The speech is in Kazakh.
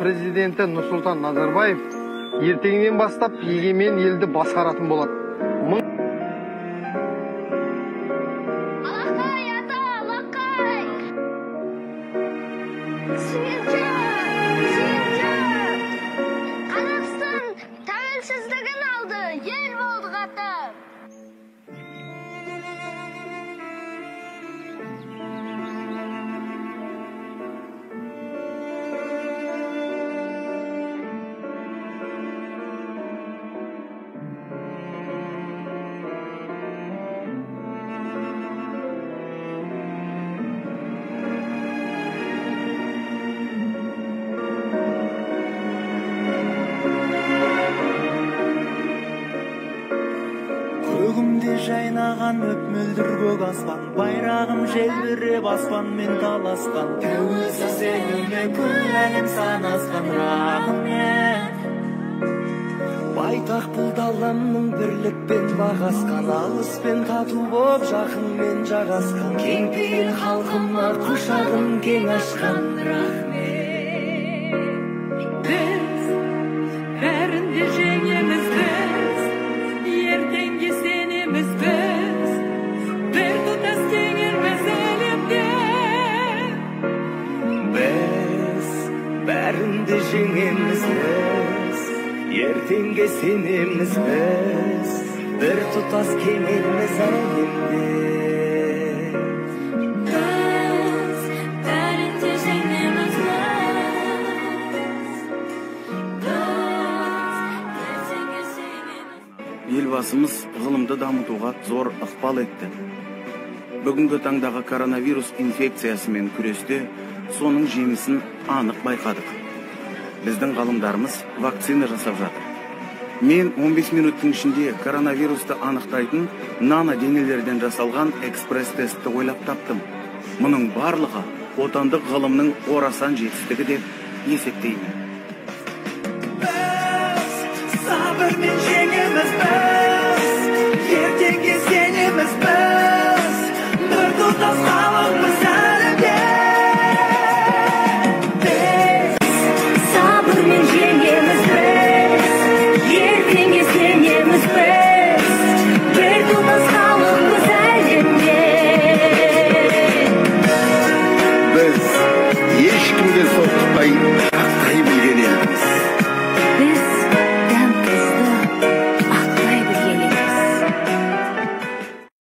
президенті Нұрсұлтан Назарбаев ертеңнен бастап егемен елді басқаратын болады. Алақай, ата, алақай! Сүйінші, сүйінші! Қазақстан тәуелсіздігін алды, ел болдық ата! Көгімде жайнаған мөп-мөлдір көк аспан, байрағым желбіреп аспанмен таласқан, тәуелсіз еліме күл әлем санасқан. Рахмет. Байтақ бұл даламның бірлікпен бағасқан, алыспен тату боп жақынмен жағасқан, кеңпейіл халқыма құшағын кең ашқан. Рахмет. Біз бәрін де жеңеміз біз, ертеңге сенеміз біз, біртұтас кеңелміз әлемде. Біз бәрін де жеңеміз біз, ертеңге сенеміз біз, біртұтас кеңелміз әлемде. Біз бәрін де жеңеміз біз, біз ертеңге сенеміз. Елбасымыз ғылымды дамытуға зор ықпал етті. Бүгінгі таңдағы коронавирус инфекциясымен күресте соның жемісін анық байқадық. Біздің ғалымдарымыз вакцина жасап жатыр. Мен 15 минуттың ішінде коронавирусты анықтайтын наноденелерден жасалған экспресс-тестті ойлап таптым. Мұның барлығы отандық ғылымның орасан жетістігі деп есептеймін.